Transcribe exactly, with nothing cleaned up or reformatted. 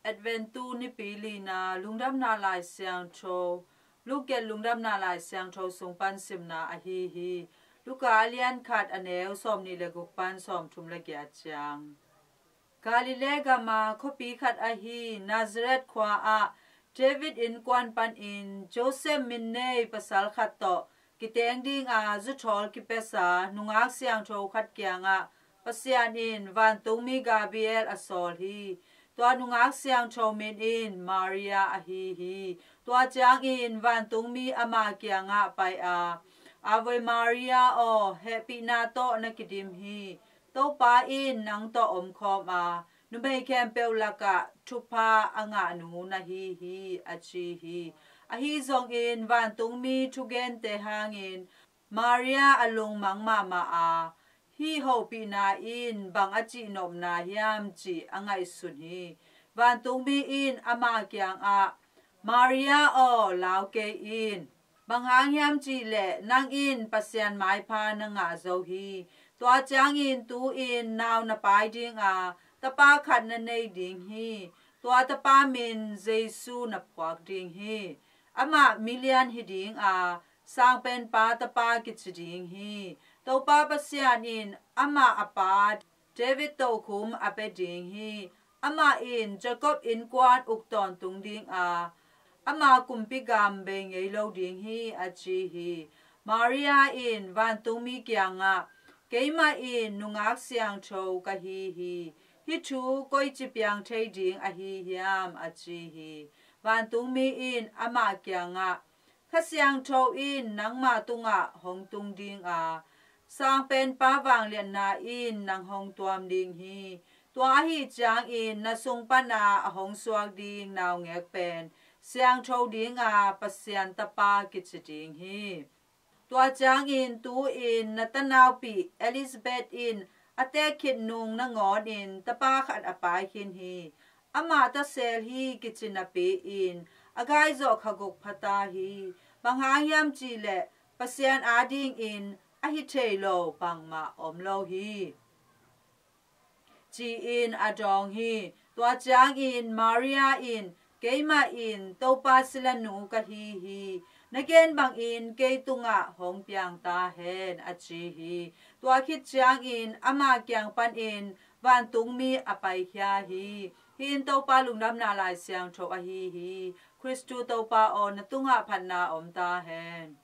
Adventu nipi lina lungdamna lai siangtho, Luke lungdamna lai siangtho sung pan simna ahi hi. Luka a lian khat, a neu sawmnih le guk pan sawmthum le giat ciang. Galilee gama khuapi khat ahi Nazareth khua ah David innkuan panin Joseph min nei pasal khat tawh kiteng dinga zuthawl kipiasa nungak siangtho khat kiangah Pasian in vantungmi Gabriel a sawl hi. Tua nungak siangtho min in Maria ahi hi. Tua ciangin vantungmi ama kiangah pai a, Ave Maria aw, hehpihna tawh na kidim hi. Topa in nang tawh omkhawm a, numei khempeuh lakah thupha a ngahnu na hi hi, a ci hi. Ahi zongin vantungmi thugente hangin Maria a lungmang mahmah a, hih hopihna in bang a cihnopna hiam cih a ngaihsun hi. Vantungmi in ama kiangah, Maria aw, lau kei in. Bang hang hiam cihleh nang in Pasian maipha na ngah zo hi. Tua ciangin tu-in nau na pai dinga tapa khat na nei ding hi. Tua tapa min Jesu na phuak ding hi. Amah milian hi dinga, Sangpenpa tapa kici ding hi. Topa Pasian in amah a pa David tokhum a pia ding hi. Amah in Jacob innkuan uk tawntung dinga, ama kumpi gam bei ngei lo ding hi, a ci hi. Maria in vantungmi kiangah, Keimah in nungak siangtho ka hi hi. Hih thu koici piang thei ding ahi hiam, a ci hi. Vantungmi in amah kiangah, Kha Siangtho in nangma tungah hong tung dinga, Sangpenpa vangliatna in nang hong tuam ding hi. Tua ahi ciangin na sung pana a hong suak ding naungek pen siangtho dinga, Pasian tapa kici ding hi. Tua ciangin tu-in na tanaupi Elizabeth in a teek khit nung nangawnin tapa khat a pai khin hi. Amah tasel hi kici napi-in a gai zawh kha guk pha ta hi. Bang hang hiam cihleh Pasian adingin a hi thei lo bangmah om lo hi, ci-in a dawng hi. Tua ciangin Maria in, Keimah in Topa silanu ka hi hi. Na gen bangin kei tungah hong piang ta hen, a ci hi. Tua khit ciangin ama kiang panin vantungmi a paikhia hi. Hih in Topa lungdamna lai siangtho ahi hi. Khristu Topa aw, na tungah phatna om ta hen.